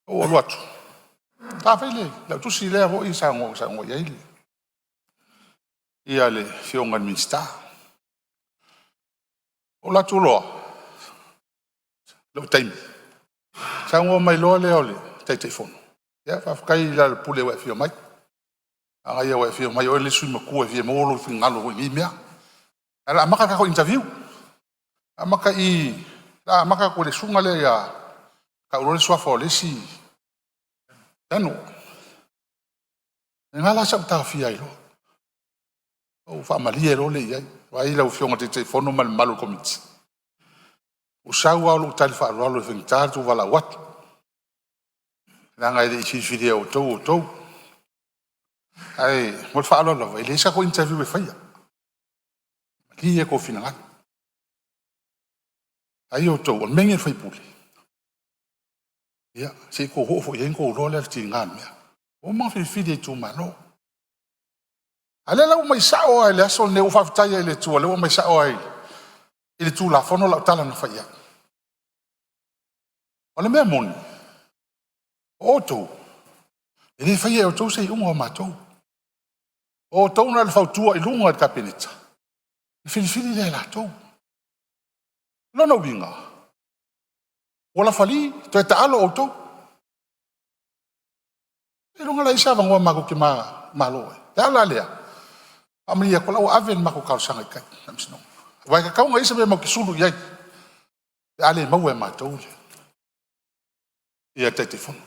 Ou alu atu, ta fai lau tusi lea foi saunoa i ai le Afioga i le Minisita. Ou alu atu loa i lou taimi, saunoa mai loa lea o le Taitaifono, “Ia faafetai Lealailepule ua e afio mai. Manaia ua e afio mai o oe le isi sui usufono matua e fia maua lou finagalo foi i nei mea. Ae o le a amata le tatou interview, amata i o le a amata atu i le susuga lea ia tau loa le suafa o le isi Daniel.” O i na la sa ou taofia ai loa, ou faamalie loa lea i ai, vaai lau Afioga i le Taitaifono ma le mamalu o le Komiti, ua sau lava lou tali faaaloalo e faigata le tou valaau atu, leaga e le i filifilia e outou outou. Ae ma le faaaloalo lava, e leai se tatou interview e faia, malie outou finagalo. Ai outou o le mea lenei o le sui usufono, ia se i tou oo foi i ai ona outou iloa lea o le tiga o le mea. Ua uma ona filifili e itumalo. A o lea la ua aumai sao lava i le aso lenei, ua ou faafetai ai i le Atua o lea ua aumai sao lava i le Tulafono lau tala na fai i ai. O le mea moni, o outou, e le faia e outou se iuga o matou. O outou na o le fautua i luga i le Kapeneta ona filifili lea e latou. O lona uiga, ua lafali toe taalo outou. Seiloga lava e i ai se avanoa matou te manumalo ai. O le ala lea, e faamalie atu o la ua ave le matou talosaga i tai i le Faamasinoga, aua e tatau ona i ai se mea matou te sulu i ai pe a le maua e matou le Taitaifono.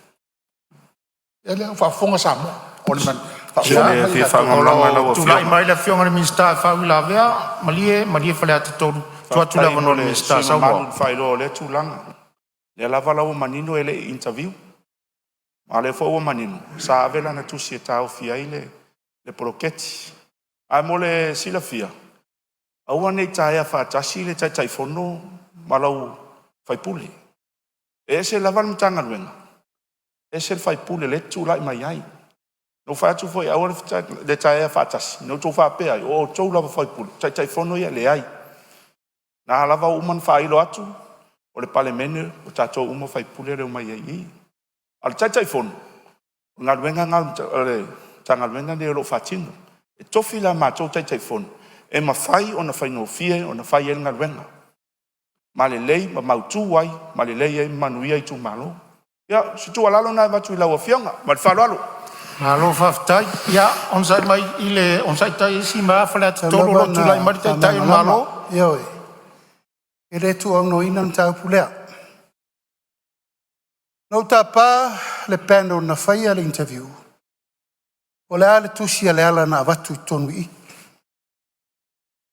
Ia lea ua faafofoga Samoa, o le faafofoga E mai a fia i latou. O lo faamalamalama lau o tulai Afioga. mai le Afioga i le Minisita e faauilavea. Malie, malie Faleata 3, tuu atu le Faafetai avanoa mo i le le Minisita e sui usufono mamalu saunoa. i le faailoa o lea tulaga. O lea lava la ua manino e le i interview, a o lea foi ua manino sa ave lana tusi e taofi ai le poloketi. Ae mo le silafia, aua ne i taea faatasi le Taitaifono ma lau sui usufono. E ese lava le Matagaluega, ese le sui usufono o lea e te tulai mai ai. Na ou fai atu foi aua le taea faatasi, na outou faapea ai, o outou lava o sui usufono, o Taitaifono ia e leai. O lena lava ua uma ona faailo atu, o le Palemene o tatou uma sui usufono lea e omai ai i i. A o le Taitaifono, o galuega na a le Matagaluega lenei o lo o faatino. E tofi la matou Taitaifono e mafai ona faigofie ona fai ai le galuega, ma lelei ma mautu ai ma lelei ai ma manuia itumalo. Ia, o se tuualalo lena e avatu i lau Afioga ma le faaaloalo. Malo faafetai. Ia onosai mai Faleata Tau 3 o lava lo o ina tulai mai le Taitai o le faamalamalama, Malo. ioe, e le tuuaunoaina le mataupu lea. Na ou tapa le panel na faia le interview, po o le a le tusi a Leala na avatu i totonu i i.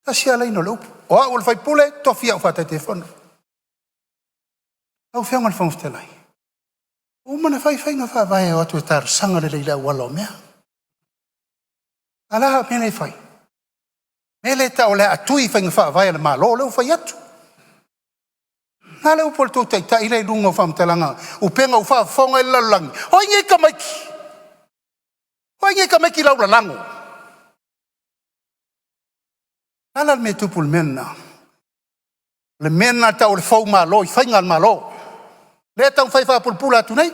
Tasi lava laina o le upu, o au o le sui usufono e tofia au faa-Taitaifono. Lau Afioga i le Fofoga Fetalai, ua uma ona fai faiga faavae e o atu e talosaga lelei i le auala o mea. A o le a le mea lea e fai? Le mea lea e tau o le a tui faiga faavae a le Malo lea ua fai atu. Le a le upu a le tou Taitai la e i luga o faamatalaga upega ua faafofoga i ai le lalolagi? O ai nei tamaiti? O ai nei tamaiti laulalago? O le a la le mea e tupu i le mea lena? O le mea lena e tau o le foumalo i faiga a le Malo, lea e taumafai e faapulapula atu nei.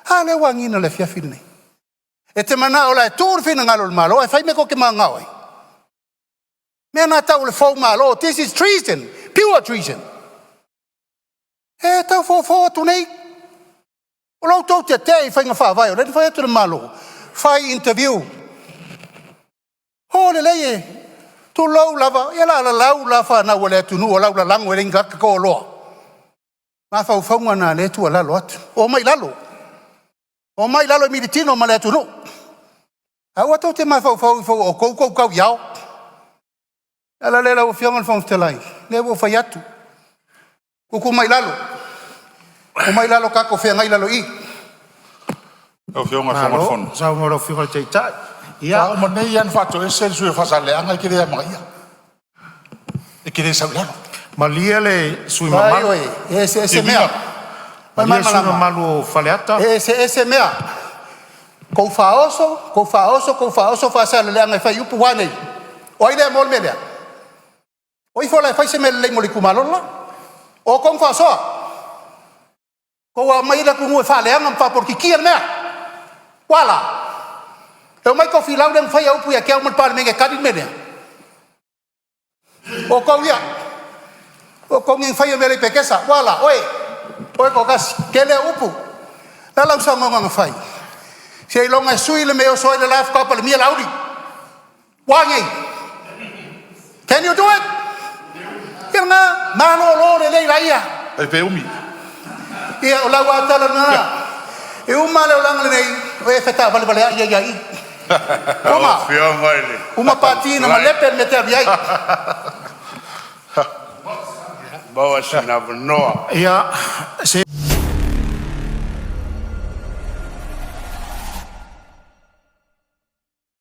A lea ua agiga i le afiafi lenei. E te manao o le a tuu le finagalo o le Malo ae fai mea tou te mananao ai? O le mea lena e tau o le foumalo. This is treason, pure treason. E tau fofo atu nei, o lo outou tetee i faiga faavae o lea na fai atu e le Malo, fai interview, o lelei e tulou lava, ia o le a lalau la fanau a le atunuu o laulalago e leai ni tagata toaloa. Mafaufauga na o lea e tuualalo atu, omai i lalo, omai i lalo e militino ma le atunuu. Aua tou te mafaufau ifo ua outou tou tau i ao. O le ala lea lau Afioga i le Fofoga Fetalai, o lea ua ou fai atu, tuutuu mai i lalo, omai i lalo tatou feagai i lalo i i. Lau Afioga i le Fofoga o le Malo Fono, saunoa i lau Afioga i le Taitai. Ia, faatoa uma nei lava ona faatoese le sui usufono o Faasaleleaga, e te le amanaia. E te le sau i lalo. Malie le sui usufono Vaai mamalu, oe, e eseese Viiga. mea. malie le sui usufono Malamalama, mamalu o Faleata. e eseese mea. Tou faaoso, tou faaoso, tou faaoso Faasaleleaga e fai upu ua a nei? O ai lea mo le mea lea? O ifo la e fai se mea lelei mo le itumalo le la. O outou na faaosoa. Ua aumai le atunuu e faaleaga ma faapolokikia le mea. Ua a la? E omai tofilau lea ma fai au upu ia te au ma le Palemene e tali le mea lea? O outou ia, o outou nei na faia mea e le i petesa. Ua a la? Oe, oe toatasi, tele au upu. O le a lau saunoaga na fai? Seiloga e sui le mea e oso ai le la faatoa palemia Laauli. Ua a nei? Can you do it? Ia lena, malolo lelei laia. Ai pe umi. Ia o lau lava tala lena. E uma le olaga lenei, o e fetalevaleai ai lava i i. Uma, Afioga i le uma pati na malepe le mea e te alu ai. Maua sina avanoa. Ia se